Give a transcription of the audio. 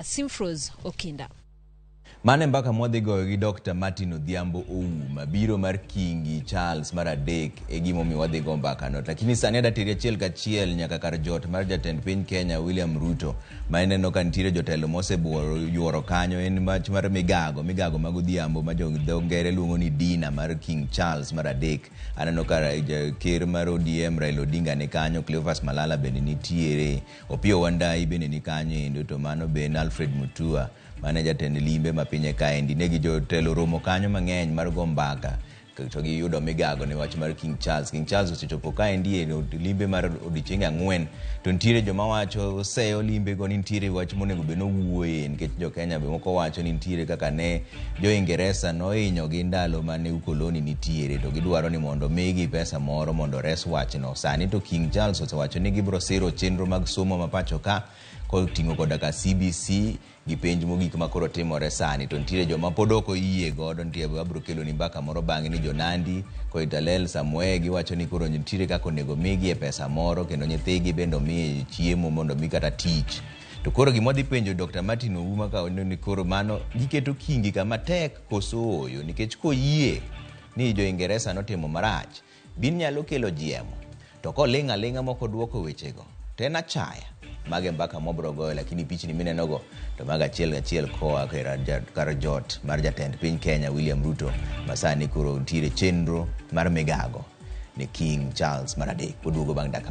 Simfrose Okinda. Mano e mbaka mwadhi goyo gi Dr. Martin Odhiambo Ouma, biro mar Kingi Charles mar adek e gimomiyo wadhi go mbakano. Lakini sani adwa teri achiel kachiel nyaka kar jot mar jatend piny Kenya William Ruto, ma ineno ka nitiere jotelo mosebuoro yuoro kanyo en wach mar migago, migago mag odhiambo ma jo dho ngere luongo ni dinner mar King Charles mar adek. Aneno ka ker mar ODM Raila Odinga ni kanyo, Cleophas Malala bende nitiere, Opiyo Wandayi bende ni kanyo endo, to mano be en Alfred Mutua mane jatend limbe ma pinye kaendi. Ne gi jotelo romo kanyo mang'eny mar go mbaka to giyudo migago ne wach mar King Charles. King Charles osechopo kaendi e limbe mar odiochienge ang'wen to nitiere joma wacho seyo limbe go ni nitiere wach monego bed nowuoye nikech jo Kenya be moko wacho ni nitiere kaka ne jo Ingeresa nohinyogi ndalo mane ukoloni nitiere to gidwaro ni mondo migi pesa moro mondo ores wachno. Sani to King Charles osewacho ni gibiro siro chenro mag somo ma pacho ka koting'o koda ka CBC gi penj mogik ma koro timore sani to nitiere joma pod ok oyie godo nitie abiro kelo ni mbaka moro bang'e ni jonandi Koitalel Samoei giwacho ni koro nitiere kaka onego migi e pesa moro kendo nyithigi bende omiye chiemo mondo mi kata tich to koro gima wadhi penjo Dr. Martin Ouma ka ni koro mano giketo kingi kama tek koso ooyo nikech koyie ni jo Ingeresa notimo marach bin nyalo kelo jiemo to koling' aling'a mok oduoko wechego to en achaya mage mbaka mobro goyo lakini pichni minenogo to mago achiel kachiel koa kar jot mar jatend piny Kenya William Ruto ma sani koro nitiere chenro mar migago ne King Charles mar adek oduogo bang' dakika.